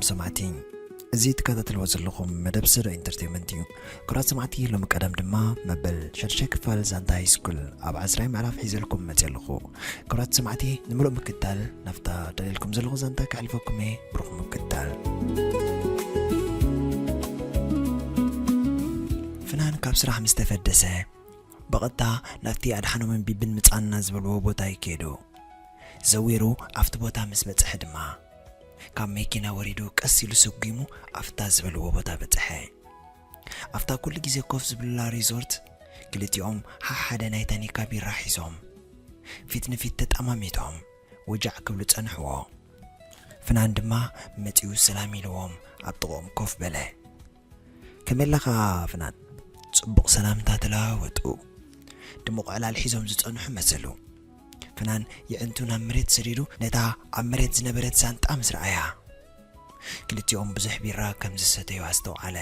ሰማዕቲ፣ እዚ ትከታተልዎ ዘለኹም መደብ ሰዶ ኢንተርቴንመንት እዩ። ክቡራት ሰማዕቲ፣ ሎሚ ቀዳም ድማ መበል ሸድሻይ ክፋል ዛንታ ሃይ ስኩል ኣብ ዓስራይ ምዕራፍ ሒዘልኩም መፅእ ኣለኹ። ክቡራት ሰማዕቲ፣ ንምሉእ ምክትታል ናብታ ደልየልኩም ዘለኹ ዛንታ ከሕልፈኩም እየ። ብሩኽ ምክትታል። ፍናን ካብ ስራሕ ምስ ተፈደሰ፣ ብቐጥታ ናብቲ ኣድሓኖምን ቢብን ምጻና ዝበልዎ ቦታ እዩ ከይዱ። ዘዊሩ ኣብቲ ቦታ ምስ በጽሐ ድማ፣ ካብ መኪና ወሪዱ ቀስ ኢሉ ሰጒሙ ኣብታ ዝበልዎ ቦታ በጽሐ። ኣብታ ኩሉ ግዜ ኮፍ ዝብሉላ ሪዞርት፣ ክልቲኦም ሓሓደ ናይ ታኒካ ቢራ ሒዞም፣ ፊት ንፊት ተጠማሚቶም ውጃዕ ክብሉ ጸንሕዎ። ፍናን ድማ መጺኡ ሰላም ኢልዎም ኣብ ጥቕኦም ኮፍ በለ። "ከመይ ኣለኻ ፍናን?" ጽቡቕ ሰላምታ ተለዋወጡ። ድሙቕ ዕላል ሒዞም ዝጸንሑ መሰሉ። ፍናን የዕንቱ ናብ መሬት ሰዲዱ ነታ ኣብ መሬት ዝነበረት ሳንጣ ምስ ረኣያ፣ ክልቲኦም ብዙሕ ቢራ ከም ዝሰተዩ ኣስተውዓለ።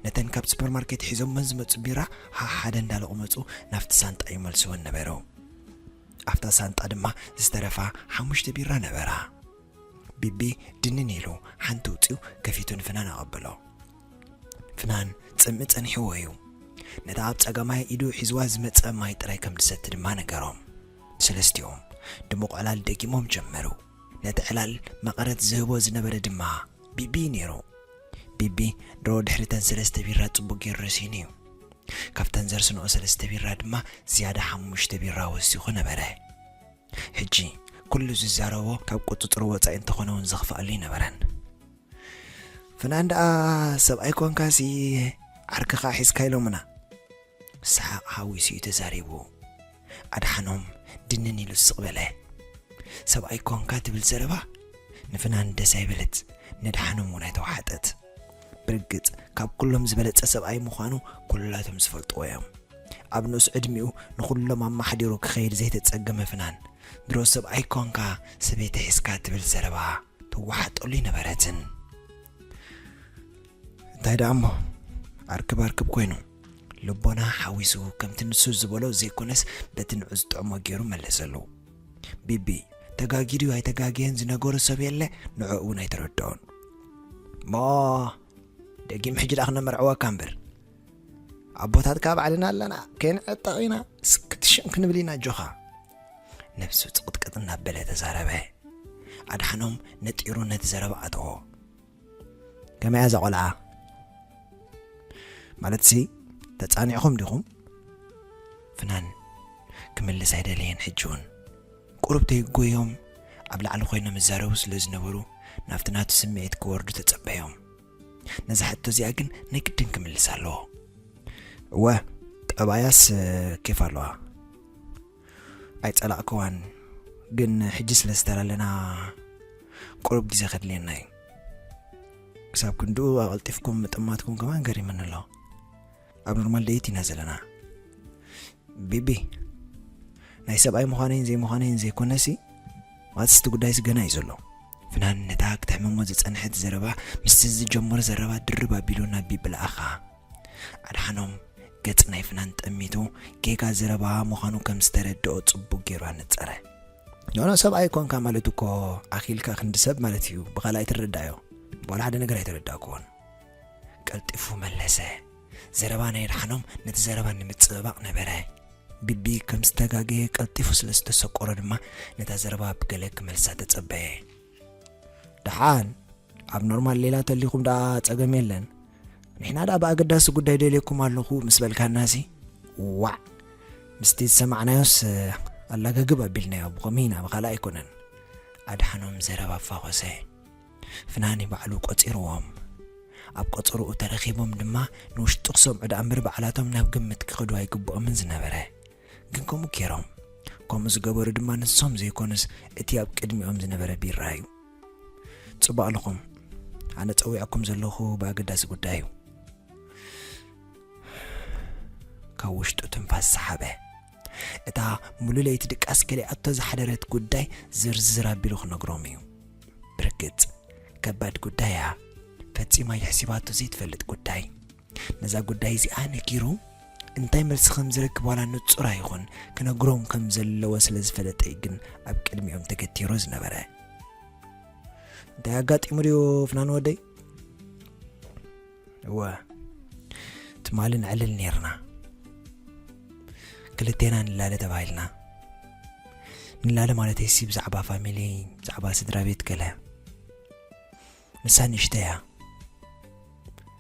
ነተን ካብ ሱፐርማርኬት ሒዞመን ዝመጹ ቢራ ሓሓደ እንዳለቑመጹ ናብቲ ሳንጣ ይመልስወን ነበሩ። ኣብታ ሳንጣ ድማ ዝተረፋ ሓሙሽተ ቢራ ነበራ። ቢቢ ድንን ኢሉ ሓንቲ ውጽኡ ከፊቱ ንፍናን ኣቐበሎ። ፍናን ጽምኢ ጸኒሕዎ እዩ። ነታ ኣብ ጸጋማይ ኢዱ ሒዝዋ ዝመጸ ማይ ጥራይ ከም ዝሰቲ ድማ ነገሮም። ሰለስቲኦም ድሙቕ ዕላል ደጊሞም ጀመሩ። ነቲ ዕላል መቐረት ዝህቦ ዝነበረ ድማ ቢቢ ነይሩ። ቢቢ ድሮ ድሕሪተን ሰለስተ ቢራ ጽቡቕ ገይሩ ረሲኑ እዩ። ካብተን ዘርስንኦ ሰለስተ ቢራ ድማ ዝያዳ ሓሙሽተ ቢራ ወሲኹ ነበረ። ሕጂ ኩሉ ዝዛረቦ ካብ ቁጽጽሩ ወጻኢ እንተኾነ እውን ዘኽፍኣሉ ኣይነበረን። "ፍናን ደኣ ሰብኣይ ኮንካሲ ዓርክኻ ሒዝካ ኢሎምና?" ሰሓቕ ሓዊሱ እዩ ተዛሪቡ። ኣድሓኖም ድንን ኢሉ ስቕ በለ። "ሰብኣይ ኮንካ ትብል ዘረባ ንፍናን ደስ ኣይበለት፣ ነድሓኖም እውን ኣይተዋሓጠት። ብርግጽ ካብ ኩሎም ዝበለጸ ሰብኣይ ምዃኑ ኩላቶም ዝፈልጥዎ እዮም። ኣብ ንኡስ ዕድሚኡ ንኹሎም ኣማሓዲሩ ክኸይድ ዘይተጸገመ ፍናን፣ ድሮ ሰብኣይ ኮንካ ሰበይቲ ሒዝካ ትብል ዘረባ ትወሓጠሉ ኣይነበረትን። እንታይ ደኣ እሞ፣ ኣርክብ ኣርክብ ኮይኑ፣ ልቦና ሓዊሱ ከምቲ ንሱ ዝበሎ ዘይኮነስ በቲ ንዑ ዝጥዕሞ ገይሩ መለሰሉ። ቢቢ፣ ተጋጊዩ ኣይተጋገየን ዝነገሮ ሰብ የለ፣ ንዕኡ እውን ኣይተረድኦን። እሞ ደጊም ሕጂ ደኣ ክነመርዕወካ እምበር፣ ኣቦታትካ ባዕልና ኣለና፣ ከይንዕጠቕ ኢና፣ እስክትሽም ክንብል ኢና ኣጆኻ። ነብሱ ጽቕጥቅጥ እናበለ ተዛረበ። ኣድሓኖም ነጢሩ ነቲ ዘረባ ኣተዎ። ከመይ እያ እዛ ቆልዓ? ማለትሲ፣ ተጻኒዕኹም ዲኹም? ፍናን ክምልስ ኣይደለየን። ሕጂ እውን ቁሩብ ተይጎዮም ኣብ ላዕሊ ኮይኖም ይዛረቡ ስለ ዝነበሩ፣ ናብቲ ናቱ ስምዒት ክወርዱ ተጸበዮም። ነዛ ሕቶ እዚኣ ግን ናይ ግድን ክምልስ ኣለዎ። እወ፣ ጠባያስ ኬፍ ኣለዋ። ኣይጸላእክዋን፣ ግን ሕጂ ስለ ዝተላለና ቁሩብ ግዜ ከድልየና እዩ። ክሳብ ክንድኡ ኣቐልጢፍኩም ምጥማትኩም ከማን ገሪምኒ ኣሎ። ኣብ ኖርማል ደይት ኢና ዘለና። ቢቢ፣ ናይ ሰብኣይ ምዃነይን ዘይምዃነይን ዘይኮነሲ፣ ማለትስ እቲ ጉዳይስ ገና እዩ ዘሎ። ፍናን ነታ ክትሕመሞ ዝጸንሐት ዘረባ ምስቲ ዝጀመሮ ዘረባ ድርብ ኣቢሉ ናብ ቢቢ ለኣኻ። ኣድሓኖም ገጽ ናይ ፍናን ጠሚቱ፣ ጌጋ ዘረባ ምዃኑ ከም ዝተረድኦ ጽቡቕ ገይሩ ኣነጸረ። ኖኖ፣ ሰብኣይ ኮንካ ማለት እኮ ኣኺልካ ክንዲ ሰብ ማለት እዩ፣ ብኻልእ ኣይትረዳዮ። ዋላ ሓደ ነገር ኣይተረዳእኩዎን። ቀልጢፉ መለሰ። ዘረባ ናይ ኣድሓኖም ነቲ ዘረባ ንምጽብባቕ ነበረ። ቢቢ ከም ዝተጋገየ ቀልጢፉ ስለ ዝተሰቆሮ ድማ ነታ ዘረባ ብገለ ክመልሳ ተጸበየ። ደሓን፣ ኣብ ኖርማል ሌላ ተሊኹም ደኣ ጸገም የለን። ንሕና ደኣ ብኣገዳሲ ጉዳይ ደልየኩም ኣለኹ ምስ በልካናሲ፣ ዋዕ፣ ምስቲ ዝሰማዕናዮስ ኣላጋግብ ኣቢልናዮ፣ ብኸመይ ኢና ብኻልእ ኣይኮነን። ኣድሓኖም ዘረባ ኣፋኾሰ። ፍናኒ ባዕሉ ቆጺርዎም። ኣብ ቆጸርኡ ተረኺቦም ድማ ንውሽጡ ክሰምዑ ደኣ እምበር ባዕላቶም ናብ ግምት ክኸዱ ኣይግብኦምን ዝነበረ። ግን ከምኡ ገይሮም። ከምኡ ዝገበሩ ድማ ንሶም ዘይኮኑስ እቲ ኣብ ቅድሚኦም ዝነበረ ቢራ እዩ። ጽቡቕ ኣለኹም። ኣነ ጸዊዐኩም ዘለኹ ብኣገዳሲ ጉዳይ እዩ። ካብ ውሽጡ ትንፋስ ሰሓበ። እታ ሙሉ ለይቲ ድቃስ ከሊኣቶ ዝሓደረት ጉዳይ ዝርዝር ኣቢሉ ክነግሮም እዩ። ብርግጽ፣ ከባድ ጉዳይ እያ። ፈጺማ የሕሲባቶ ዘይትፈልጥ ጉዳይ። ነዛ ጉዳይ እዚኣ ነጊሩ እንታይ መልሲ ከም ዝረክብ ዋላ ንጹር ኣይኹን፣ ክነግሮም ከም ዘለዎ ስለ ዝፈለጠ እዩ ግን ኣብ ቅድሚኦም ተገቲሩ ዝነበረ። እንታይ ኣጋጢሙ ድዩ ፍናን ወደይ? እወ፣ ትማሊ ንዕልል ኔርና። ክልቴና ንላለ ተባሂልና። ንላለ ማለተይሲ ብዛዕባ ፋሚሊ፣ ብዛዕባ ስድራ ቤት ገለ። ንሳ ንእሽተይ እያ።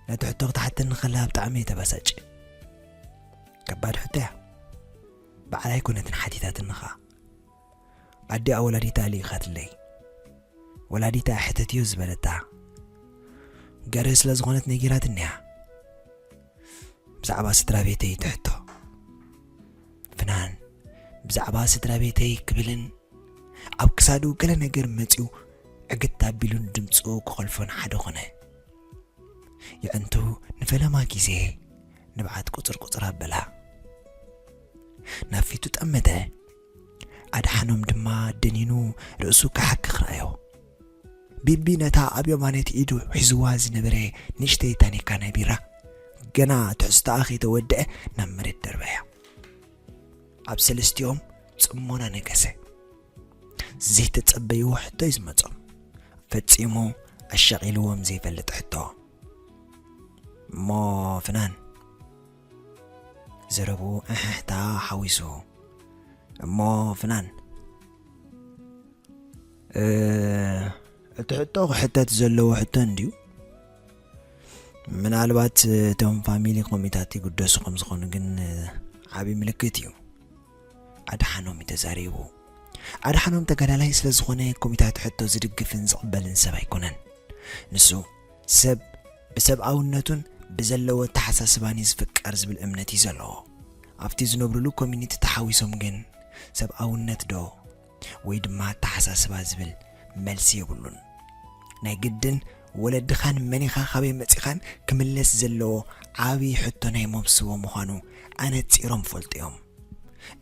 ነቲ ሕቶ ክትሓተኒ ከላ ብጣዕሚ እየ ተባሳጭ። ከባድ ሕቶ እያ። ባዕላ ኣይኮነትን ሓቲታትኒ ኸኣ። ኣዲኣ ወላዲታ ልኢኻትለይ። ወላዲታ ሕተትዮ ዝበለታ። ገርህ ስለ ዝኾነት ነጊራትኒ እያ። ብዛዕባ ስድራ ቤተይ ትሕቶ። ፍናን፣ ብዛዕባ ስድራ ቤተይ ክብልን ኣብ ክሳዱ ገለ ነገር መጺኡ ዕግት ኣቢሉን ድምጹ ክኾልፎን ሓደ ኾነ። የዕንቱ ንፈለማ ግዜ ንብዓት ቁጽር ቁጽር ኣበላ። ናብ ፊቱ ጠመተ። ኣድሓኖም ድማ ደኒኑ ርእሱ ክሓክኽ ረኣዮ። ቢቢ ነታ ኣብ የማነይቲ ኢዱ ሒዝዋ ዝነበረ ንእሽተይ ታኒካ ናይ ቢራ ገና ትሕዝቶኣ ከይተወድአ ናብ መሬት ደርበያ። ኣብ ሰለስቲኦም ጽሞና ነገሰ። ዘይተጸበይዎ ሕቶ እዩ ዝመጾም። ፈጺሙ ኣሻቒልዎም ዘይፈልጥ ሕቶ። እሞ ፍናን፣ ዘረብኡ እሕሕታ ሓዊሱ። እሞ ፍናን፣ እ፣ እቲ ሕቶ ክሕተት ዘለዎ ሕቶ እንድዩ። ምናልባት እቶም ፋሚሊ ኮሚታት ይግደሱ ከም ዝኾኑ ግን ዓቢ ምልክት እዩ። ኣድሓኖም እዩ ተዛሪቡ። ኣድሓኖም ተጋዳላይ ስለ ዝኾነ ኮሚታት ሕቶ ዝድግፍን ዝቕበልን ሰብ ኣይኮነን። ንሱ ሰብ ብሰብኣውነቱን ብዘለዎ ኣተሓሳስባን እዩ ዝፍቀር ዝብል እምነት እዩ ዘለዎ። ኣብቲ ዝነብርሉ ኮሚኒቲ ተሓዊሶም ግን ሰብኣውነት ዶ ወይ ድማ ኣተሓሳስባ ዝብል መልሲ የብሉን። ናይ ግድን ወለድኻን መን ኢኻ ካበይ መጺኻን ክምለስ ዘለዎ ዓቢ ሕቶ ናይ መብስቦ ምዃኑ ኣነጺሮም ፈልጡ እዮም።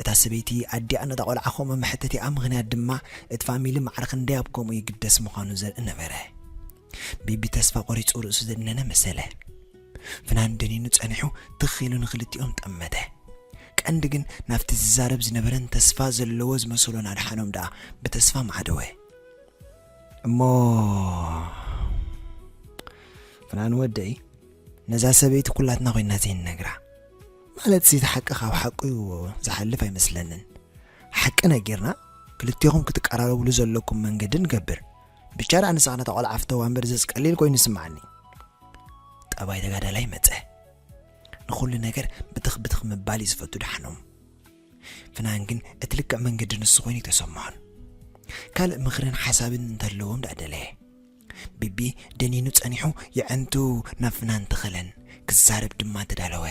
እታ ሰበይቲ ኣዲኣ ነታ ቆልዓ ከምኡ መሕተቲኣ ምኽንያት ድማ እቲ ፋሚሊ ማዕረ ክንደይ ኣብ ከምኡ ይግደስ ምዃኑ ዘርኢ ነበረ። ቢቢ ተስፋ ቆሪጹ ርእሱ ዘድነነ መሰለ። ፍናን ደኒኑ ጸኒሑ ትኽ ኢሉ ንኽልቲኦም ጠመተ። ቀንዲ ግን ናብቲ ዝዛረብ ዝነበረን ተስፋ ዘለዎ ዝመሰሎን ኣድሓኖም ደኣ ብተስፋ ማዕደወ። እሞ ፍናን ወደይ፣ ነዛ ሰበይቲ ኩላትና ኮይና ዘይንነግራ። ማለት እቲ ሓቂ ካብ ሓቁ ዝሓልፍ ኣይመስለንን። ሓቂ ነጊርና ክልቴኹም ክትቀራረብሉ ዘለኩም መንገዲ ንገብር። ብቻ ደኣ ንስኻ ነታ ቆልዓ ፍተዋ እምበር ዘዝቀሊል ኮይኑ ይስምዓኒ። ጠባይ ተጋዳላይ መጸ። ንኹሉ ነገር ብትኽ ብትኽ ምባል እዩ ዝፈቱ ኣድሓኖም። ፍናን ግን እቲ ልክዕ መንገዲ ንሱ ኮይኑ ኣይተሰምዖን። ካልእ ምኽርን ሓሳብን እንተለዎም ደኣ ደለየ። ቢቢ ደኒኑ ጸኒሑ የዕንቱ ናብ ፍናን ተኸለን ክዛረብ ድማ ተዳለወ።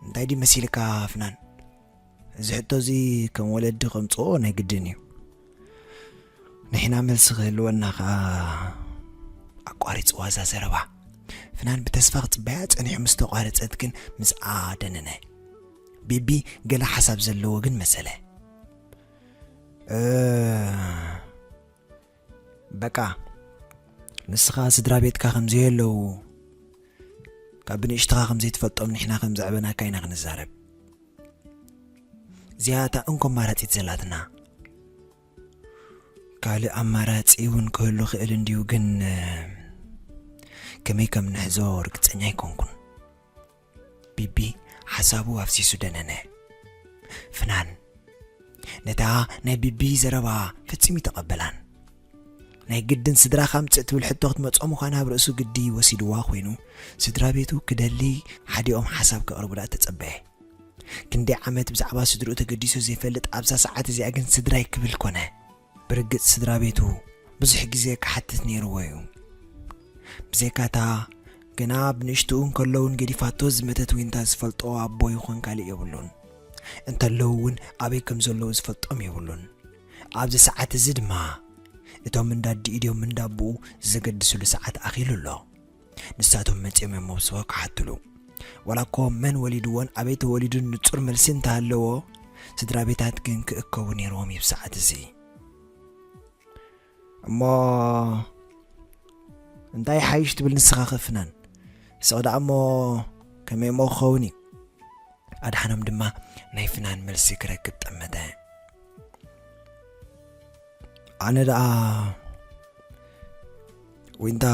እንታይ ድዩ መሲልካ ፍናን? እዚ ሕቶ እዚ ከም ወለዲ ከምጽኦ ናይ ግድን እዩ። ንሕና መልሲ ክህልወና ከኣ ኣቋሪጽዋ እዛ ዘረባ። ፍናን ብተስፋ ክጽበያ ጸኒሑ ምስ ተቋረጸት ግን ምስኣ ደነነ። ቢቢ ገለ ሓሳብ ዘለዎ ግን መሰለ። እ፣ በቃ ንስኻ ስድራ ቤትካ ከም ዘየለዉ ካብ ንእሽትኻ ከም ዘይትፈልጦም ንሕና ከም ዘዕበናካ ኢና ክንዛረብ። እዚኣ እታ እንኮ ኣማራጺት ዘላትና። ካልእ ኣማራጺ እውን ክህሉ ክእል እንድዩ፣ ግን ከመይ ከም ንሕዞ ርግጸኛ ኣይኮንኩን። ቢቢ ሓሳቡ ኣፍሲሱ ደነነ። ፍናን ነታ ናይ ቢቢ ዘረባ ፈጺሙ ይተቐበላን። ናይ ግድን ስድራኻ ምጽእ ትብል ሕቶ ክትመጽኦ ምዃና ኣብ ርእሱ ግዲ ወሲድዋ ኮይኑ፣ ስድራ ቤቱ ክደሊ ሓዲኦም ሓሳብ ከቕርቡ ደኣ ተጸበየ። ክንደይ ዓመት ብዛዕባ ስድርኡ ተገዲሱ ዘይፈልጥ ኣብዛ ሰዓት እዚኣ ግን ስድራይ ክብል ኮነ። ብርግጽ ስድራ ቤቱ ብዙሕ ግዜ ክሓትት ነይርዎ እዩ። ብዘይካታ ገና ብንእሽትኡ እንከሎ እውን ገዲፋቶ ዝመተት ዊንታ ዝፈልጦ ኣቦ ይኹን ካልእ የብሉን። እንተለዉ እውን ኣበይ ከም ዘለዉ ዝፈልጦም የብሉን። ኣብዚ ሰዓት እዚ ድማ እቶም እንዳዲ ኢድዮም እንዳቦኡ ዘገድስሉ ሰዓት ኣኺሉ ኣሎ። ንሳቶም መጺኦም እዮም መብስቦ ክሓትሉ። ዋላ እኮ መን ወሊድዎን ኣበይ ተወሊዱን ንጹር መልሲ እንተሃለዎ፣ ስድራ ቤታት ግን ክእከቡ ነይርዎም እዩ ብሰዓት እዚ። እሞ እንታይ ሓይሽ ትብል ንስኻ ከ ፍናን? ስቕ ደኣ እሞ ከመይ እሞ ክኸውን እዩ? ኣድሓኖም ድማ ናይ ፍናን መልሲ ክረክብ ጠመተ። ኣነ ደኣ ዊንታ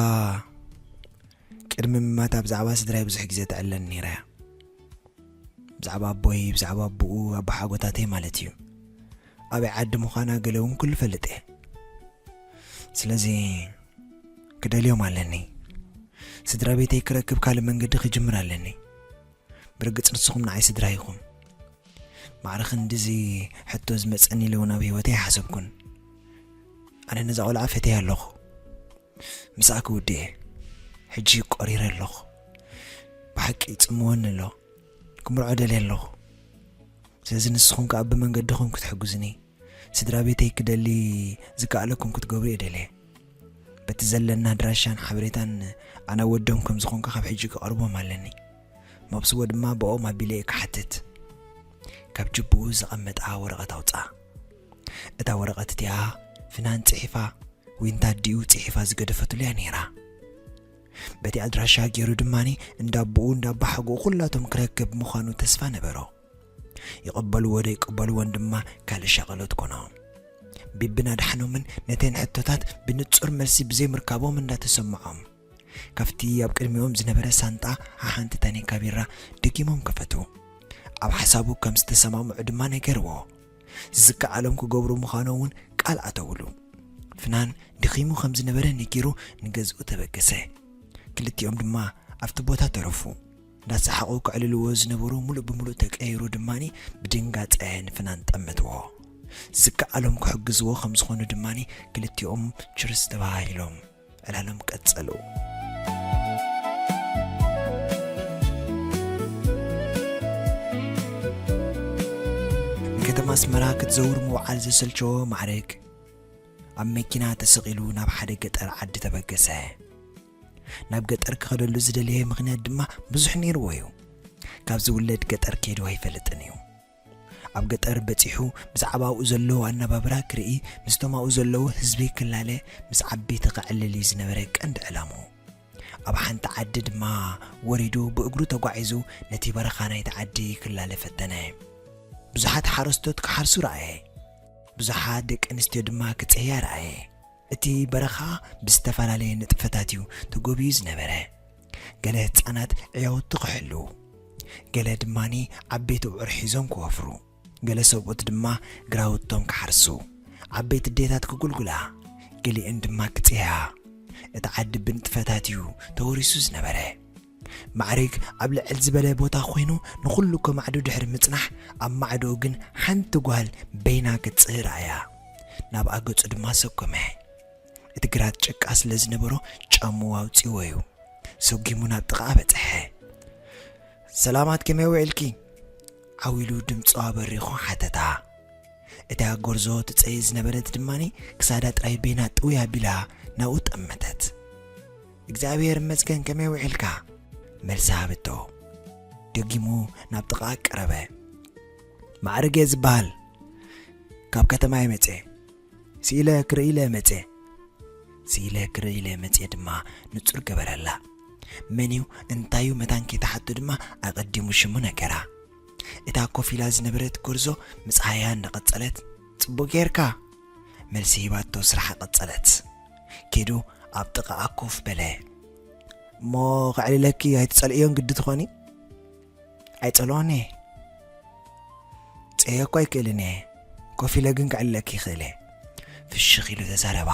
ቅድሚ ምማታ ብዛዕባ ስድራይ ብዙሕ ግዜ ተዕለኒ ነይራ እያ። ብዛዕባ ኣቦይ፣ ብዛዕባ ኣቦኡ፣ ኣቦሓጎታተይ ማለት እዩ። ኣበይ ዓዲ ምዃና ገለ እውን ኩሉ ፈልጥ እየ። ስለዚ ክደልዮም ኣለኒ። ስድራ ቤተይ ክረክብ ካልእ መንገዲ ክጅምር ኣለኒ። ብርግጽ ንስኹም ንዓይ ስድራ ኢኹም። ማዕረ ክንድዚ ሕቶ ዝመጸኒ ኢለ እውን ኣብ ህይወተይ ኣይሓሰብኩን። ኣነ ነዛ ቆልዓ ፈትያ ኣለኹ። ምስኣ ክውድእ እየ። ሕጂ ቆሪረ ኣለኹ። ብሓቂ ይጽምወኒ ኣሎ። ክምርዖ ደልየ ኣለኹ። ስለዚ ንስኹም ከኣ ብመንገድኹም ክትሕግዙኒ፣ ስድራ ቤተይ ክደሊ ዝከኣለኩም ክትገብሩ እየ ደልየ። በቲ ዘለና ኣድራሻን ሓበሬታን ኣነ ወዶም ከም ዝኾንኩ ካብ ሕጂ ክቐርቦም ኣለኒ። መብስዎ ድማ ብኦም ኣቢለ እየ ክሓትት። ካብ ጅብኡ ዘቐመጣ ወረቐት ኣውጽኣ። እታ ወረቐት እቲኣ ፍናን ጽሒፋ፣ ዊንታ ኣዲኡ ጽሒፋ ዝገደፈትሉ እያ ነይራ። በቲ ኣድራሻ ገይሩ ድማኒ እንዳ ኣቦኡ እንዳ ኣባሓጎኡ ኩላቶም ክረክብ ምዃኑ ተስፋ ነበሮ። ይቐበልዎ ዶ ይቀበልዎን ድማ ካልእ ሻቐሎት ኮኖ። ቢብን ኣድሓኖምን ነተን ሕቶታት ብንጹር መልሲ ብዘይምርካቦም እንዳተሰምዖም፣ ካብቲ ኣብ ቅድሚኦም ዝነበረ ሳንጣ ሓሓንቲ ታኒካ ቢራ ደጊሞም ከፈቱ። ኣብ ሓሳቡ ከም ዝተሰማምዑ ድማ ነገርዎ። ዝከኣሎም ክገብሩ ምዃኖም እውን ቃል ኣተውሉ። ፍናን ደኺሙ ከም ዝነበረ ነጊሩ ንገዝኡ ተበገሰ። ክልቲኦም ድማ ኣብቲ ቦታ ተረፉ። እንዳሰሓቑ ከዕልልዎ ዝነበሩ ሙሉእ ብሙሉእ ተቀይሩ ድማኒ ብድንጋጸ ንፍናን ጠመትዎ። ዝከኣሎም ክሕግዝዎ ከም ዝኾኑ ድማኒ ክልቲኦም ችርስ ተባሂሎም ዕላሎም ቀጸሉ። ንከተማ ኣስመራ ክትዘውር ምውዓል ዘሰልቸዎ ማዕረግ ኣብ መኪና ተሰቒሉ ናብ ሓደ ገጠር ዓዲ ተበገሰ። ናብ ገጠር ክኸደሉ ዝደለየ ምኽንያት ድማ ብዙሕ ነይርዎ እዩ። ካብ ዝውለድ ገጠር ከይዱ ኣይፈልጥን እዩ። ኣብ ገጠር በጺሑ ብዛዕባ ኣብኡ ዘለዉ ኣነባብራ ክርኢ፣ ምስቶም ኣብኡ ዘለዉ ህዝቢ ክላለ፣ ምስ ዓበይቲ ከዕልል እዩ ዝነበረ ቀንዲ ዕላምኡ። ኣብ ሓንቲ ዓዲ ድማ ወሪዱ ብእግሩ ተጓዒዙ ነቲ በረኻ ናይቲ ዓዲ ክላለ ፈተነ። ብዙሓት ሓረስቶት ክሓርሱ ረኣየ። ብዙሓት ደቂ ኣንስትዮ ድማ ክጽህያ ረኣየ። እቲ በረኻ ብዝተፈላለየ ንጥፈታት እዩ ተጎብዩ ዝነበረ። ገለ ህጻናት ዕያውቲ ክሕሉ፣ ገለ ድማኒ ዓበይቲ ኣውዕር ሒዞም ክወፍሩ፣ ገለ ሰብኡት ድማ ግራውቶም ክሓርሱ፣ ዓበይቲ ኣዴታት ክጉልጉላ፣ ገሊአን ድማ ክጽህያ። እቲ ዓዲ ብንጥፈታት እዩ ተወሪሱ ዝነበረ። ማዕሪግ ኣብ ልዕል ዝበለ ቦታ ኮይኑ ንኹሉ ከማዕዱ ድሕሪ ምጽናሕ፣ ኣብ ማዕድኡ ግን ሓንቲ ጓል በይና ክትጽህ ረኣያ። ናብኣ ገጹ ድማ ሰኮመ። እቲ ግራት ጭቃ ስለ ዝነበሮ ጫምኡ ኣውጺእዎ እዩ። ሰጒሙ ናብ ጥቓኣ በጽሐ። "ሰላማት፣ ከመይ ውዒልኪ?" ዓው ኢሉ ድምጹ ኣበሪኹ ሓተታ። እታ ጎርዞ ትጸይ ዝነበረት ድማኒ ክሳዳ ጥራይ በይና ጥውይ ኣቢላ ናብኡ ጠመተት። "እግዚኣብሔር ይመስገን፣ ከመይ ውዒልካ?" መልሲ ሃበቶ። ደጊሙ ናብ ጥቓኣ ቀረበ። "ማዕርግ እየ ዝበሃል። ካብ ከተማ እየ መጽየ። ስኢለ ክርኢ ኢለ መጽየ።" ስኢለ ክርኢ ኢለ መጽየ ድማ ንጹር ገበረላ። መን እዩ እንታይ እዩ መታን ከይትሓቶ ድማ ኣቐዲሙ ሽሙ ነገራ። እታ ኮፍ ኢላ ዝነበረት ጎርዞ ምጽሃያ እንዳቐጸለት፣ "ጽቡቕ ጌርካ!" መልሲ ሂባቶ ስራሓ ቀጸለት። ኬዱ ኣብ ጥቓኣ ኮፍ በለ። "እሞ ከዕልለኪ ኣይትጸልእዮን ግዲ ትኾኒ?" "ኣይጸልኦን እየ። ጸየ እኮ ኣይክእልን እየ። ኮፍ ኢለ ግን ከዕልለኪ ይኽእል እየ።" ፍሽኽ ኢሉ ተዛረባ።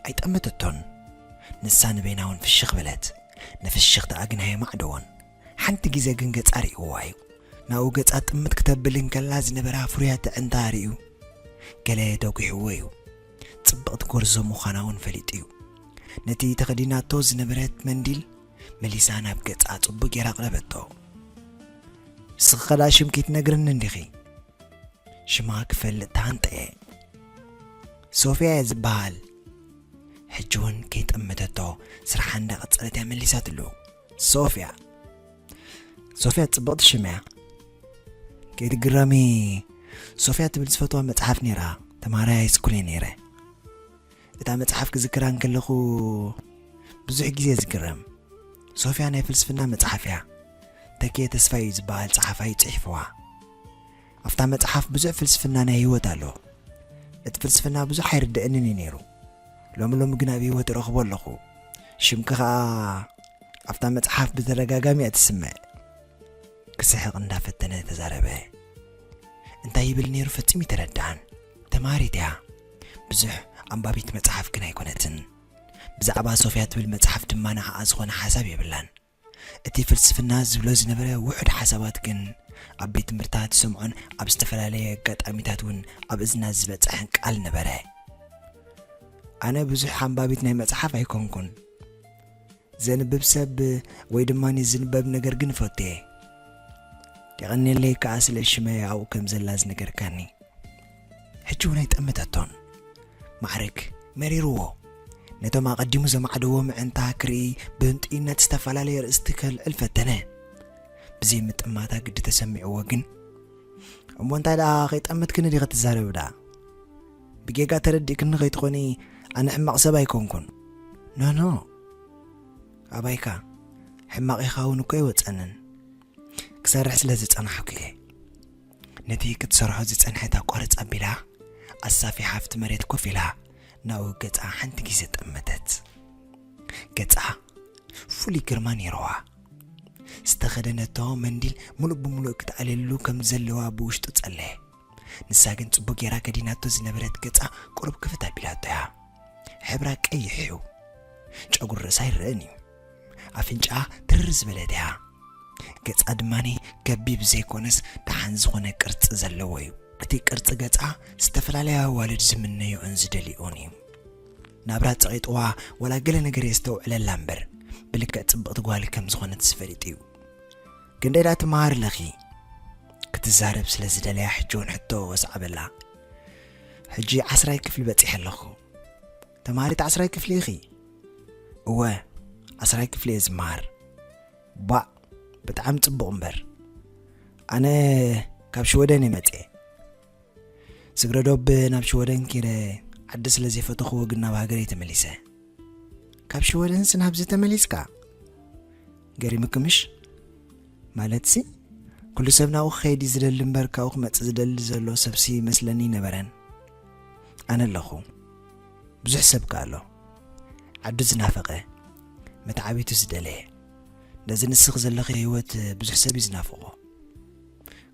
ኣይጠመተቶን። ንሳ ንበይና እውን ፍሽኽ በለት። ንፍሽኽታኣ ግን ኣየማዕደዎን። ሓንቲ ግዜ ግን ገጻ ርእይዋ እዩ። ናብኡ ገጻ ጥምት ክተብል እንከላ ዝነበራ ፍሩያት ኣዕንታ ርእዩ፣ ገለ ደጒሕዎ እዩ። ጽብቕቲ ጎርዞ ምዃና እውን ፈሊጡ እዩ። ነቲ ተኸዲናቶ ዝነበረት መንዲል መሊሳ ናብ ገጻ ጽቡቕ ጌራ ኣቕረበቶ። "ንስኺ ከኣ ሽም ከይትነግርኒ እንዲኺ?" ሽማ ክፈልጥ ተሃንጠየ። "ሶፍያ እየ ዝበሃል።" ሕጂ እውን ከይጠመተቶ ስርሓ እንዳቐጸለት እያ መሊሳትሉ። "ሶፍያ፣ ሶፍያ ጽብቕቲ ሽም እያ። ከይትግረሚ፣ ሶፍያ ትብል ዝፈትዋ መጽሓፍ ነይራ፣ ተማሃራይ ሃይስኩል እየ ነይረ። እታ መጽሓፍ ክዝክራ እንከለኹ ብዙሕ ግዜ ዝግረም። ሶፍያ ናይ ፍልስፍና መጽሓፍ እያ። ተኪኤ ተስፋይ እዩ ዝበሃል ጸሓፋይ ጽሒፍዋ። ኣብታ መጽሓፍ ብዙሕ ፍልስፍና ናይ ህይወት ኣሎ። እቲ ፍልስፍና ብዙሕ ኣይርድአንን እዩ ነይሩ። ሎሚ ሎሚ ግን ኣብ ህይወት እረኽቦ ኣለኹ። ሽምኪ ኸኣ ኣብታ መጽሓፍ ብተደጋጋሚ እያ ትስመዕ። ክስሕቕ እንዳፈተነ ተዛረበ። እንታይ ይብል ነይሩ ፈጺሙ ኣይተረድኣን። ተማሃሪት እያ። ብዙሕ ኣንባቢት መጽሓፍ ግን ኣይኮነትን። ብዛዕባ ሶፍያ ትብል መጽሓፍ ድማ ንዓኣ ዝኾነ ሓሳብ የብላን። እቲ ፍልስፍና ዝብሎ ዝነበረ ውሑድ ሓሳባት ግን ኣብ ቤት ትምህርታ ትሰምዖን ኣብ ዝተፈላለየ ኣጋጣሚታት እውን ኣብ እዝና ዝበጽሐን ቃል ነበረ። ኣነ ብዙሕ ኣንባቢት ናይ መጽሓፍ ኣይኮንኩን። ዘንብብ ሰብ ወይ ድማ ንዝንበብ ነገር ግን እፈቱ እየ። የቐንየለይ ከኣ ስለ ሽመይ ኣብኡ ከም ዘላ ዝነገርካኒ። ሕጂ እውን ኣይጠመተቶን። ማዕረግ መሪርዎ። ነቶም ኣቐዲሙ ዘማዕደዎ ምዕንታ ክርኢ ብህንጡይነት ዝተፈላለየ ርእስቲ ከልዕል ፈተነ። ብዘይ ምጥማታ ግዲ ተሰሚዕዎ ግን፣ "እሞ እንታይ ደኣ ከይጠመትክኒ ዲኺ ትዛረቢ ደኣ? ብጌጋ ተረዲእክኒ ከይትኾኒ ኣነ ሕማቕ ሰብ ኣይኮንኩን። ኖ፣ ኖ። ኣባይካ ሕማቕ ኢኻ እውን እኮ ኣይወጸንን። ክሰርሕ ስለ ዝጸናሕኩ እየ። ነቲ ክትሰርሖ ዝጸንሐት ኣቋርጽ ኣቢላ፣ ኣሳፊሓ ኣብቲ መሬት ኮፍ ኢላ፣ ናብኡ ገጻ ሓንቲ ግዜ ጠመተት። ገጻ ፍሉይ ግርማ ነይርዋ። ዝተኸደነቶ መንዲል ምሉእ ብምሉእ ክትኣልየሉ ከም ዘለዋ ብውሽጡ ጸለየ። ንሳ ግን ጽቡቕ ጌራ ከዲናቶ ዝነበረት ገጻ ቁሩብ ክፍት ኣቢላቶ እያ። ሕብራ ቀይሕ እዩ። ጨጉሪ ርእሳ ኣይረኣን እዩ። ኣፍንጫኣ ትርር ዝበለት እያ። ገጻ ድማ ከቢብ ዘይኮነስ ደሓን ዝኾነ ቅርጺ ዘለዎ እዩ። እቲ ቅርጺ ገጻ ዝተፈላለያ ኣዋልድ ዝምነዮኦን ዝደልዮኦን እዩ። ናብራ ጸቒጥዋ ዋላ ገለ ነገር የስተውዕለላ እምበር፣ ብልክዕ ጽብቕቲ ጓል ከም ዝኾነትስ ፈሊጡ እዩ። "ክንደይ ደኣ ትመሃሪ ኣለኺ?" ክትዛረብ ስለ ዝደለያ ሕጂ እውን ሕቶ ወስዓበላ። "ሕጂ ዓስራይ ክፍሊ በጺሐ ኣለኹ። ተማሃሪት ዓስራይ ክፍሊ ኢኺ?" "እወ፣ ዓስራይ ክፍሊ እየ ዝመሃር።" "ባእ፣ ብጣዕሚ ጽቡቕ እምበር። ኣነ ካብ ሽወደን እየ መጽየ። ስግረ ዶብ ናብ ሽወደን ከይደ ዓዲ ስለ ዘይፈተኽዎ ግን ናብ ሃገረይ ተመሊሰ።" "ካብ ሽወደንስ ናብዚ ተመሊስካ? ገሪሙኪ ምሽ? ማለትሲ፣ ኩሉ ሰብ ናብኡ ክኸይድ እዩ ዝደሊ እምበር ካብኡ ክመጽእ ዝደሊ ዘሎ ሰብሲ ይመስለኒ ኣይነበረን። ኣነ ኣለኹ። ብዙሕ ሰብ ከ ኣሎ። ዓዱ ዝናፈቐ፣ መተዓቢቱ ዝደለየ። ነዚ ንስኺ ዘለኺ ህይወት ብዙሕ ሰብ እዩ ዝናፍቖ።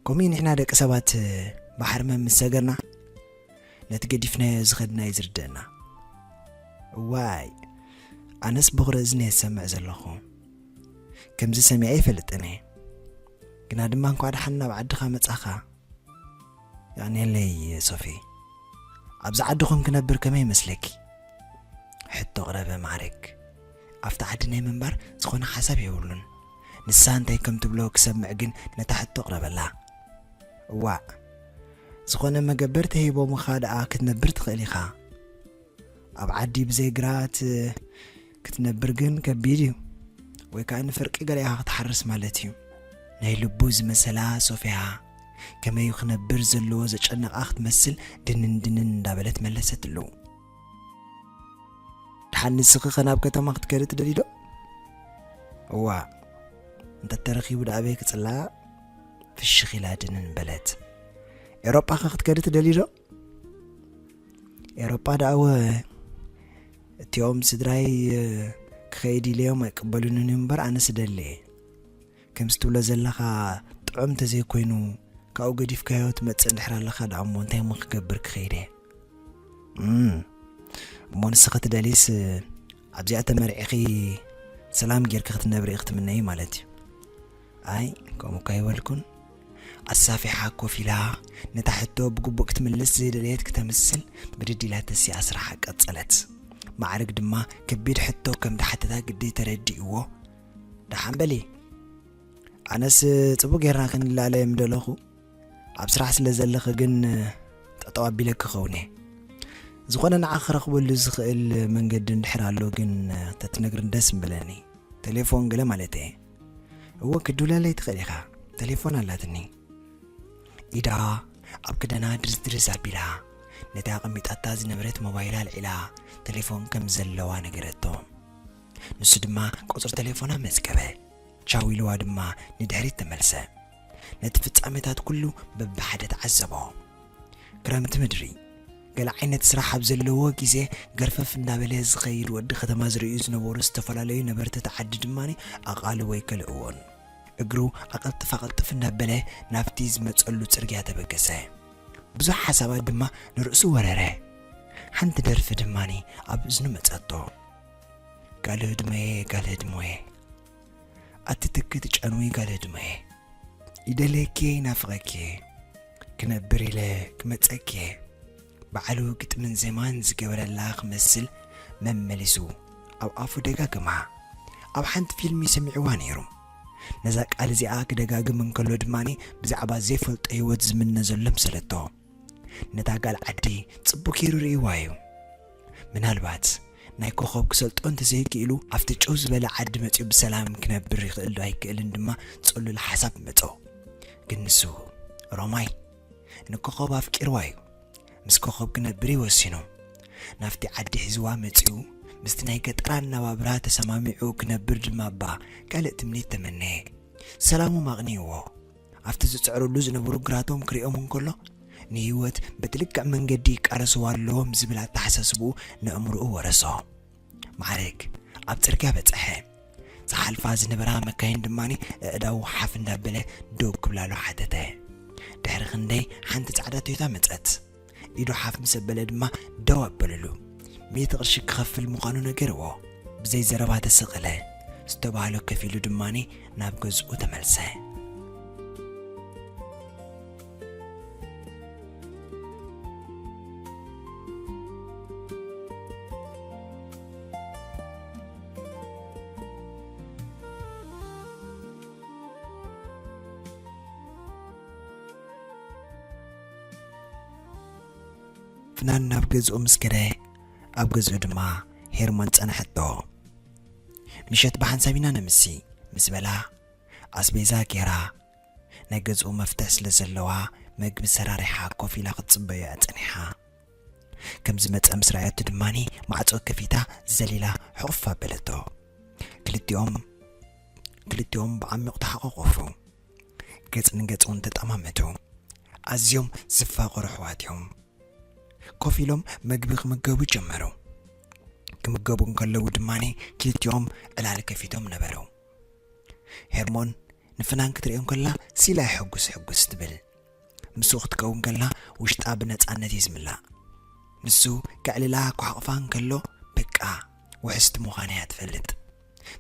ከምኡ እዩ ንሕና ደቂ ሰባት ብሓርመም ምስ ሰገርና፣ ነቲ ገዲፍናዮ ዝኸድና እዩ ዝርድአና። እዋይ፣ ኣነስ ብኹሪ እዝኒ እየ ዝሰምዕ ዘለኹ። ከምዚ ሰሚዐ ኣይፈልጥን እየ። ግና ድማ እንኳዕ ደሓን ናብ ዓድኻ መጻኻ። የቐንየለይ ሶፊ። ኣብዚ ዓድኹም ክነብር ከመይ ይመስለኪ?" ሕቶ ኣቕረበ ማዕረግ። ኣብቲ ዓዲ ናይ ምንባር ዝኾነ ሓሳብ የብሉን። ንሳ እንታይ ከም ትብሎ ክሰምዕ ግን ነታ ሕቶ ኣቕረበላ። "እዋእ፣ ዝኾነ መገበር ተሂቦምኻ ደኣ ክትነብር ትኽእል ኢኻ። ኣብ ዓዲ ብዘይ ግራት ክትነብር ግን ከቢድ እዩ። ወይ ከኣ ንፍርቂ ገለ ኢኻ ክትሓርስ ማለት እዩ።" ናይ ልቡ ዝመሰላ ሶፍያ ከመይ ክነብር ዘለዎ ዘጨነቓ ክትመስል ድንን ድንን እንዳበለት መለሰትሉ። "ደሓን ንስኺ ከ ናብ ከተማ ክትከዲ ትደልዪ ዶ?" "እዋ፣ እንተተረኺቡ ደኣ ኣበይ ክጽላእ?" ፍሽኽ ኢላ ድንን በለት። "ኤውሮጳ ከ ክትከዲ ትደልዪ ዶ?" "ኤውሮጳ ደኣወ እቲኦም ስድራይ ክኸይድ ኢለዮም ኣይቅበሉንን እዮም እምበር ኣነስ እደሊ እየ። ከምዚ ትብሎ ዘለኻ ጥዑም እንተዘይኮይኑ ካብኡ ገዲፍካዮ ትመጽእ እንድሕር ኣለኻ ደኣ እሞ እንታይ እሞ ክገብር ክኸይድ እየ?" "እም፣ እሞ ንስኺ ትደልይስ ኣብዚኣ ተመርዒኺ ሰላም ጌርኪ ክትነብሪ ኢኺ ትምነዪ ማለት እዩ?" "ኣይ፣ ከምኡ እኳ ኣይበልኩን።" ኣሳፊሓ ኮፍ ኢላ ነታ ሕቶ ብግቡእ ክትምልስ ዘይደለየት ክተምስል ብድድ ኢላ ተሲኣ ስራሓ ቀጸለት። ማዕረግ ድማ ከቢድ ሕቶ ከም ዝሓተታ ግዲ ተረዲእዎ፣ "ደሓን በሊ፣ ኣነስ ጽቡቕ ጌርና ክንላለ ምደለኹ፣ ኣብ ስራሕ ስለ ዘለኺ ግን ጠጠው ኣቢለኪ ክኸውን እየ። ዝኾነ ንዓኺ ክረኽበሉ ዝኽእል መንገዲ እንድሕር ኣሎ ግን ተትነግርኒ ደስ ምበለኒ። ቴሌፎን ገለ ማለት እየ።" "እወ፣ ክድውለለይ ትኽእል ኢኻ። ቴሌፎን ኣላትኒ።" ኢዳ ኣብ ክዳና ድርዝድርዝ ኣቢላ፣ ነታ ኣቐሚጣታ ዝነበረት ሞባይል ኣልዒላ፣ ቴሌፎን ከም ዘለዋ ነገረቶ። ንሱ ድማ ቁጽሪ ቴሌፎና መዝገበ። ቻው ኢልዋ ድማ ንድሕሪት ተመልሰ። ነቲ ፍጻሜታት ኩሉ በብሓደ ተዓዘቦ። ክረምቲ ምድሪ፣ ገለ ዓይነት ስራሕ ኣብ ዘለዎ ግዜ ገርፈፍ እንዳበለ ዝኸይድ ወዲ ከተማ ዝርእዩ ዝነበሩ ዝተፈላለዩ ነበርቲ እቲ ዓዲ ድማ ኣቓልቦ ኣይከልእዎን። እግሩ ኣቐልጥፍ ኣቐልጥፍ እንዳበለ ናብቲ ዝመጸሉ ጽርግያ ተበገሰ። ብዙሕ ሓሳባት ድማ ንርእሱ ወረረ። ሓንቲ ደርፊ ድማ ኣብ እዝኑ መጸቶ። ጋል ህድሞየ፣ ጋል ህድሞየ፣ ኣቲ ትኪ ትጨንዊ ጋል ህድሞየ፣ ይደልየኪ እየ፣ ይናፍቐኪ እየ፣ ክነብር ኢለ ክመጸኪ እየ። ባዕሉ ግጥምን ዜማን ዝገበረላ ክመስል መመሊሱ ኣብ ኣፉ ደጋግማ። ኣብ ሓንቲ ፊልም ሰሚዕዋ ነይሩ። ነዛ ቃል እዚኣ ክደጋግም እንከሎ ድማ ብዛዕባ ዘይፈልጦ ህይወት ዝምነ ዘሎ ምሰለቶ። ነታ ጋል ዓዲ ጽቡቕ ገይሩ ርእይዋ እዩ። ምናልባት ናይ ኮኸብ ክሰልጦ እንተዘይክኢሉ ኣብቲ ጭው ዝበለ ዓዲ መጺኡ ብሰላም ክነብር ይኽእል ዶ ኣይክእልን ድማ ጽሉል ሓሳብ መጾ። ግን ንሱ ሮማይ ንኮኸብ ኣፍቂርዋ እዩ። ምስ ኮኸብ ክነብር እዩ ወሲኑ። ናብቲ ዓዲ ሒዝዋ መጺኡ ምስቲ ናይ ገጠር ኣነባብራ ተሰማሚዑ ክነብር ድማ እባ ካልእ ትምኒት ተመነየ። ሰላሞም ኣቕኒእዎ። ኣብቲ ዝጽዕርሉ ዝነበሩ ግራቶም ክሪኦም እንከሎ ንህይወት በቲ ልክዕ መንገዲ ይቃለስዋ ኣለዎም ዝብል ኣተሓሳስብኡ ንእምርኡ ወረሶ። ማዕረግ ኣብ ጽርግያ በጽሐ። ዝሓልፋ ዝነበራ መካይን ድማ ኣእዳዉ ሓፍ እንዳበለ ደው ክብላሉ ሓተተ። ድሕሪ ክንደይ ሓንቲ ጻዕዳ ቶዮታ መጸት። ኢዱ ሓፍ ምስ ኣበለ ድማ ደው ኣበለሉ። ሚእቲ ቅርሺ ክኸፍል ምዃኑ ነገርዎ። ብዘይ ዘረባ ተሰቐለ። ዝተባህሎ ከፊሉ ድማ ናብ ገዝኡ ተመልሰ። ፍናን ናብ ገዝኡ ምስ ከደ ኣብ ገዝኡ ድማ ሄርሞን ጸንሐቶ። ምሸት ብሓንሳብ ኢና ነምሲ ምስ በላ ኣስቤዛ ጌራ ናይ ገዝኡ መፍትሕ ስለ ዘለዋ መግቢ ሰራሪሓ ኮፍ ኢላ ክትጽበዮ እያ ጸኒሓ። ከም ዝመጸ ምስ ረኣየቱ ድማ ማዕጾ ከፊታ ዘሊላ ሕቑፍ ኣበለቶ። ክልቲኦም ክልቲኦም ብዓሚቕ ተሓቋቖፉ። ገጽ ንገጽ እውን ተጠማመቱ። ኣዝዮም ዝፋቐሩ ኣሕዋት እዮም። ኮፍ ኢሎም መግቢ ክምገቡ ጀመሩ። ክምገቡ እንከለዉ ድማ ክልቲኦም ዕላል ከፊቶም ነበሩ። ሄርሞን ንፍናን ክትርእዮ እንከላ ሲላ ሕጉስ ሕጉስ ትብል። ምስኡ ክትከውን ከላ ውሽጣ ብነጻነት እዩ ዝምላእ። ንሱ ከዕልላ ክሓቑፋ እንከሎ በቃ ውሕስቲ ምዃና እያ ትፈልጥ።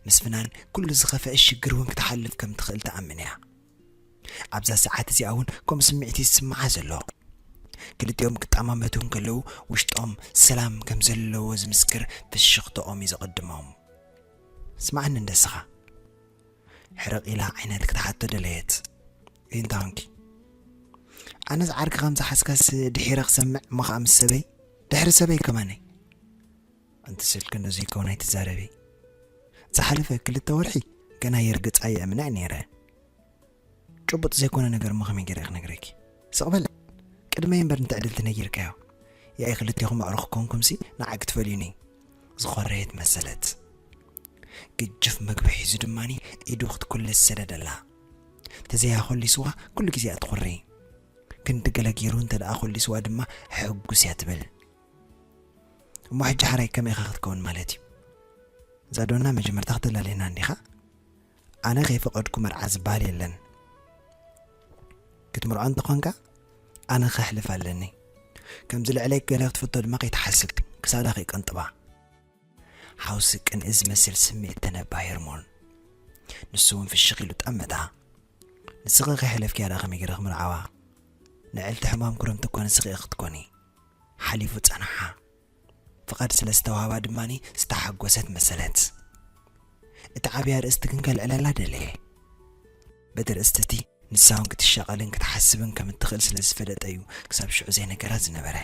ምስ ፍናን ኩሉ ዝኸፍአ ሽግር እውን ክትሓልፍ ከም ትኽእል ትኣምን እያ። ኣብዛ ሰዓት እዚኣ እውን ከምኡ ስምዒት እዩ ዝስምዓ ዘሎ። ክልቲኦም ክጠማመቱ እንከለዉ ውሽጦም ሰላም ከም ዘለዎ ዝምስክር ፍሽኽትኦም እዩ ዘቐድሞም። ስምዓኒ እንደስኻ ሕርቕ ኢላ ዓይነት ክትሓቶ ደለየት። እንታይ ኾንኪ? ኣነስ ዓርኪ ከም ዝሓዝካስ ድሒረ ክሰምዕ እሞ ኸዓ ምስ ሰበይ ድሕሪ ሰበይ ከማነይ። ኣንቲ ስልኪ ነዙይ ከውን ኣይትዛረቢ። ዝሓለፈ ክልተ ወርሒ ገና የርግጻ የእምንዕ ነይረ። ጭቡጥ ዘይኮነ ነገር እሞ ከመይ ገይረ ክነግረኪ? ስቕ በል። ቅድመይ እምበር ንትዕድልቲ ነጊርካዮ። ያኢ ክልቴኹም ኣዕሩኽ ኮንኩምሲ ንዓይ ክትፈልዩኒ። ዝኾረየት መሰለት። ግጅፍ መግቢ ሒዙ ድማኒ ኢዱ ክትኩልስ ሰደደላ። ተዘይኣኾሊስዋ ኩሉ ግዜ እያ ትኹሪ። ክንዲ ገለ ገይሩ እንተ ደኣ ኮሊስዋ ድማ ሕጉስ እያ ትብል። እሞ ሕጂ ሓራይ ከመይ ኢኻ ክትከውን ማለት እዩ? እዛ ዶና መጀመርታ ክትላለየና እንዲኻ? ኣነ ከይፈቐድኩ መርዓ ዝበሃል የለን። ክትምርዖ እንተኾንካ ኣነ ከሕልፍ ኣለኒ። ከምዚ ልዕለይ ገለ ክትፈቶ ድማ ከይትሓስብ፣ ክሳዳ ከይቀንጥባ። ሓውሲ ቅንኢ ዝመስል ስምዒት ተነባ ሄርሞን። ንሱ እውን ፍሽኽ ኢሉ ጠመታ። ንስኺ ከይሕለፍኪ እያ ደኣ ከመይ ገይረ ክምርዓዋ? ንዕልቲ ሕማም ክረምቲ እኮ ንስኺ ኢኺ ክትኮኒ። ሓሊፉ ጸንሓ። ፍቓድ ስለ ዝተዋህባ ድማኒ ዝተሓጎሰት መሰለት። እቲ ዓብያ ርእስቲ ግን ከልዕለላ ደለየ። በቲ ርእስቲ እቲ ንሳ እውን ክትሻቐልን ክትሓስብን ከም እትኽእል ስለ ዝፈለጠ እዩ ክሳብ ሽዑ ዘይነገራ ዝነበረ።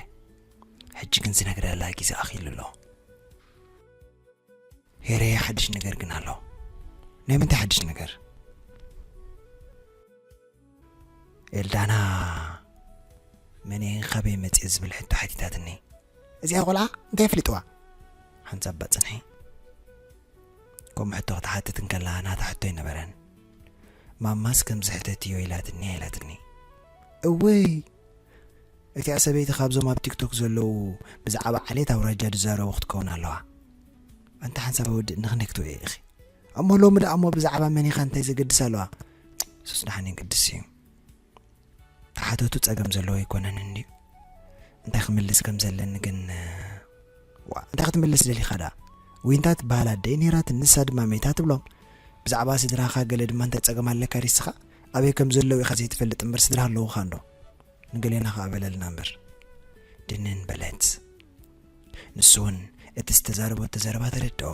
ሕጂ ግን ዝነግረላ ግዜ ኣኺሉ ኣሎ። ሄረየ፣ ሓድሽ ነገር ግን ኣሎ። ናይ ምንታይ ሓድሽ ነገር? ኤልዳና መን እየ፣ ካበይ መጽየ ዝብል ሕቶ ሓቲታትኒ። እዚኣ ቆልዓ እንታይ ኣፍሊጥዋ? ሓንሳብ ባጽንሒ። ከምኡ ሕቶ ክትሓትት እንከላ ናታ ሕቶ ኣይነበረን። ማማስ ከምዚ ሕተትዮ ኢላትኒ ኢላትኒ። እወይ! እቲኣ ሰበይቲ ካብዞም ኣብ ቲክቶክ ዘለዉ ብዛዕባ ዓሌት ኣውራጃ ዝዛረቡ ክትከውን ኣለዋ። ኣንታ ሓንሳብ ወዲ ንኽነክትው እየ ኢኺ። እሞ ሎሚ ደኣ እሞ ብዛዕባ መን ኢኻ እንታይ ዘገድስ ኣለዋ? ሱስ ደሓን ቅድስ እዩ። ተሓተቱ ጸገም ዘለዎ ኣይኮነን እንድዩ። እንታይ ክምልስ ከም ዘለኒ ግን፣ ዋ፣ እንታይ ክትምልስ ደሊኻ ደኣ? ዊንታ ትበሃል ኣደይ ነይራትኒ፣ ንሳ ድማ መይታ ትብሎም። ብዛዕባ ስድራኻ ገለ ድማ እንታይ ጸገም ኣለካ ዲስኻ? ኣበይ ከም ዘለዉ ኢኻ ዘይትፈልጥ እምበር ስድራ ኣለዉኻ እንዶ። ንገሌና ኸኣ በለልና እምበር። ድንን በለት። ንሱ እውን እቲ ዝተዛረበቶ ዘረባ ተረድኦ።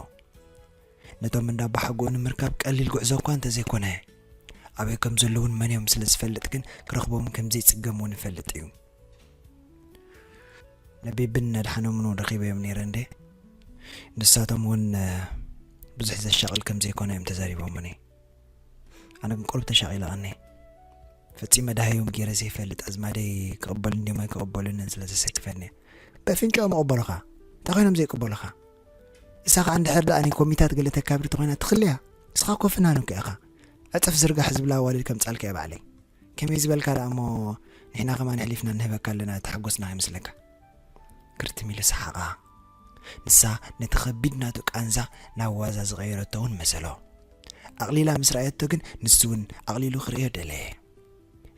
ነቶም እንዳባሓጎኡ ንምርካብ ቀሊል ጉዕዞ እኳ እንተዘይኮነ፣ ኣበይ ከም ዘለዉን መን እዮም ስለ ዝፈልጥ ግን ክረኽቦም ከም ዘይጽገም እውን ይፈልጥ እዩ። ነቢብን ነድሓኖምን እውን ረኺበዮም ነይረ እንዴ። ንሳቶም እውን፣ እ፣ ብዙሕ ዘሻቕል ከም ዘይኮነ እዮም ተዛሪቦምኒ። ኣነ ግን ቁሩብ ተሻቒለ ቀኒ። ፈጺመ ደሃዮም ገይረ ዘይፈልጥ ኣዝማደይ ክቕበሉ እንድዮም ኣይክቕበሉንን ስለ ዘሰክፈኒ። በፍንጫኦም ይቕበሉኻ። እንታይ ኮይኖም ዘይቅበሉኻ? እሳ ኸዓ እንድሕር ደኣ ናይ ኮሚታት ገለ ተካብር ተኾይና ትኽልያ። ንስኻ እኮ ፍናን እኮ ኢኻ። ዕጽፍ ዝርጋሕ ዝብላ ኣዋልድ ከምጻልካ እየ ባዕለይ። ከመይ ዝበልካ ደኣ እሞ ንሕና ከማን ኣሕሊፍና ንህበካ ኣለና፣ ተሓጎስና ይመስለካ። ክርትም ኢሉ ሰሓቓ። ንሳ ነቲ ከቢድ ናቱ ቃንዛ ናብ ዋዛ ዝቐየረቶ እውን መሰሎ። ኣቕሊላ ምስ ረኣየቶ ግን ንሱ እውን ኣቕሊሉ ክርእዮ ደለየ።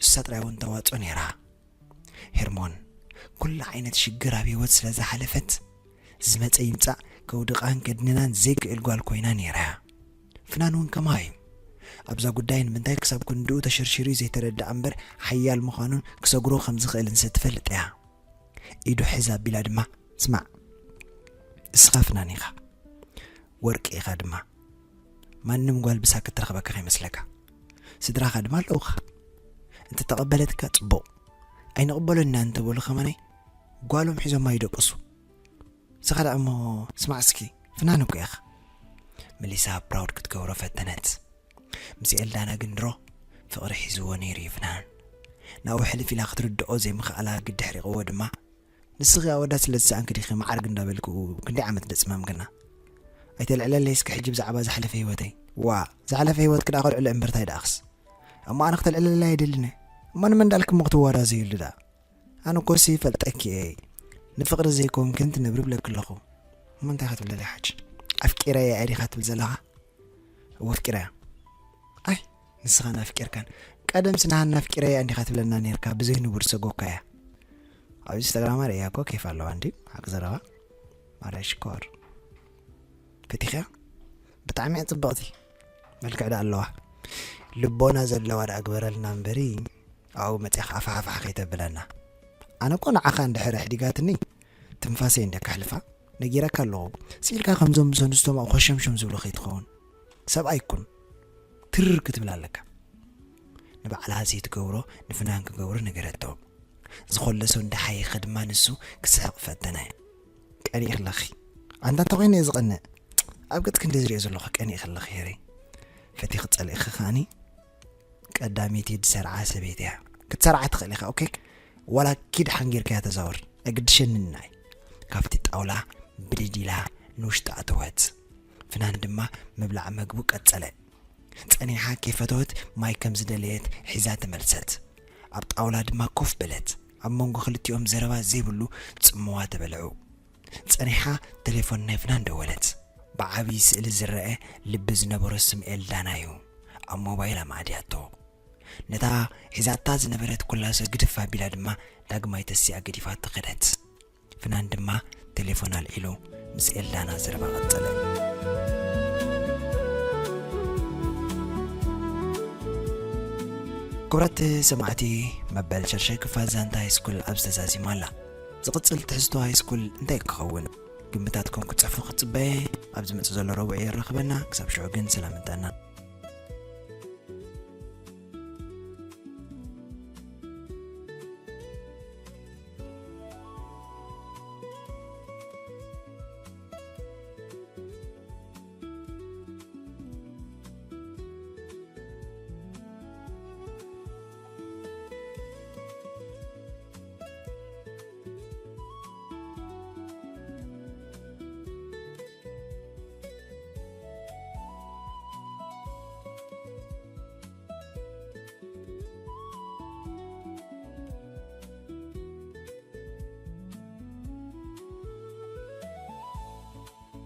እሳ ጥራይ እውን ተዋጽኦ ነይራ። ሄርሞን፣ ኩሉ ዓይነት ሽግር ኣብ ህይወት ስለ ዝሓለፈት፣ ዝመጸ ይምጻእ ከውድቓን ከድንናን ዘይክእል ጓል ኮይና ነይራ እያ። ፍናን እውን ከማኡ እዩ። ኣብዛ ጉዳይ ንምንታይ ክሳብ ክንድኡ ተሸርሺሩ እዩ ዘይተረድኣ እምበር፣ ሓያል ምዃኑን ክሰግሮ ከም ዝኽእልን ሰ ትፈልጥ እያ። ኢዱ ሕዝ ኣቢላ ድማ፣ ስማዕ፣ እስኻ ፍናን ኢኻ፣ ወርቂ ኢኻ ድማ። ማንም ጓል ብሳ ክትረኽበካ ከይመስለካ። ስድራኻ ድማ ኣለውኻ። እንተተቐበለትካ ጽቡቕ፣ ኣይንቕበሎን ኢና እንተበሉ ከማነይ ጓሎም ሒዞማ ይደቅሱ። ንስኻ ደኣ እሞ ስማዕ እስኪ፣ ፍናን እኮ ኢኻ። መሊሳ ፕራውድ ክትገብሮ ፈተነት። ምስ ኤልዳና ግን ድሮ ፍቕሪ ሒዝዎ ነይሩ እዩ ፍናን። ናብኡ ሕልፍ ኢላ ክትርድኦ ዘይምኽኣላ ግዲ ኣሕሪቕዎ ድማ፣ ንስኺ ኣወዳት ስለ ዝሰኣንኪ ዲኺ መዓርግ እንዳበልክኡ ክንደይ ዓመት ደጽመምክና? ኣይተልዕለለይ እስኪ ሕጂ ብዛዕባ ዝሓለፈ ህይወተይ። ዋ፣ ዝሓለፈ ህይወትኪ ደኣ ከልዕሎ እምበር ታይ ደኣኽስ? እሞ ኣነ ክተልዕለለይ ኣይደልን እየ። እሞ ንመን እንዳልኪ እሞ ክትወራዘዩሉ ደኣ? ኣነ እኮ ሲ ይፈልጠኪ እየ። ንፍቕሪ ዘይኮንክን ትነብሪ ብለኪ ኣለኹ። እሞ እንታይ ክትብለለይ ሓጂ? ኣፍቂረያ እየ ዲኻ ትብል ዘለኻ? እወ ኣፍቂረያ። ኣይ፣ ንስኻን ኣፍቂርካን። ቀደምስ ንሃና ኣፍቂረያ እንዲኻ ትብለና ነይርካ፣ ብዘይ ንቡር ሰጎግካያ። ኣብ ኢንስታግራማ ርእያ እኮ ኬፍ ኣለዋ እንዲ፣ ሓቂ ዘረባ። ማርያ ሽኮር። ፈቲኽያ? ብጣዕሚ እያ ጽብቕቲ። መልክዕ ደኣ ኣለዋ። ልቦና ዘለዋ ደኣ ግበረልና እምበሪ፣ ኣብኡ መጺኻ ኣፋሓፋሕ ከይተብለና። ኣነ እኮ ንዓኻ እንድሕር ኣሕዲጋትኒ፣ ትንፋሰይ እንድያ ከሕልፋ። ነጊረካ ኣለኹ። ስኢልካ ከምዞም ምስ ኣንስቶም ኣብኡ ኸሸምሸም ዝብሉ ከይትኸውን። ሰብኣይ ኩን። ትርር ክትብል ኣለካ። ንባዕላ ዘይትገብሮ ንፍናን ክገብሩ ነገረቶ። ዝኸለሶ እንዳሓየኸ ድማ ንሱ ክስሕቕ ፈተነ። ቀኒእክለኺ። ኣንታ እንተኾይነ እየ ዝቐንእ። ኣብ ገጽኪ እንደ ዝሪኦ ዘለኹ ቀኒእክለኺ ሄረይ። ፈቲኺ ጸሊእኺ ከኣኒ ቀዳመይቲ ዝሰርዓ ሰበይቲ እያ። ክትሰርዓ ትኽእል ኢኻ፣ ኦኬ? ዋላ ኪድ ሓንጊርካያ ተዛወር። ኣይግድሸንን ንዓይ። ካብቲ ጣውላ ብድድ ኢላ ንውሽጢ ኣተወት። ፍናን ድማ ምብላዕ መግቡ ቀጸለ። ጸኒሓ ከይፈተወት ማይ ከም ዝደለየት ሒዛ ተመልሰት። ኣብ ጣውላ ድማ ኮፍ በለት። ኣብ መንጎ ክልቲኦም ዘረባ ዘይብሉ ጽምዋ ተበልዑ። ጸኒሓ ቴሌፎን ናይ ፍናን ደወለት። ብዓብዪ ስእሊ ዝረአ ልቢ ዝነበሮ ስም ኤልዳና እዩ። ኣብ ሞባይል ኣማዕድያቶ። ነታ ሒዛታ ዝነበረት ኩላሶ ግድፍ ኣቢላ ድማ ዳግማይ ተሲኣ ገዲፋቶ ከደት። ፍናን ድማ ቴሌፎን ኣልዒሉ ምስ ኤልዳና ዘረባ ቀጸለ። ክቡራት ሰማዕቲ፣ መበል ሸርሻይ ክፋል ዛንታ ሃይስኩል ኣብዚ ተዛዚማ ኣላ። ዝቕጽል ትሕዝቶ ሃይስኩል እንታይ ክኸውን? ግምታትኩም ክትጽሕፉ ክጽበየ። ኣብ ዝመጽእ ዘሎ ረቡዕ የራኽበና። ክሳብ ሽዑ ግን ሰላምን ጥዕናን።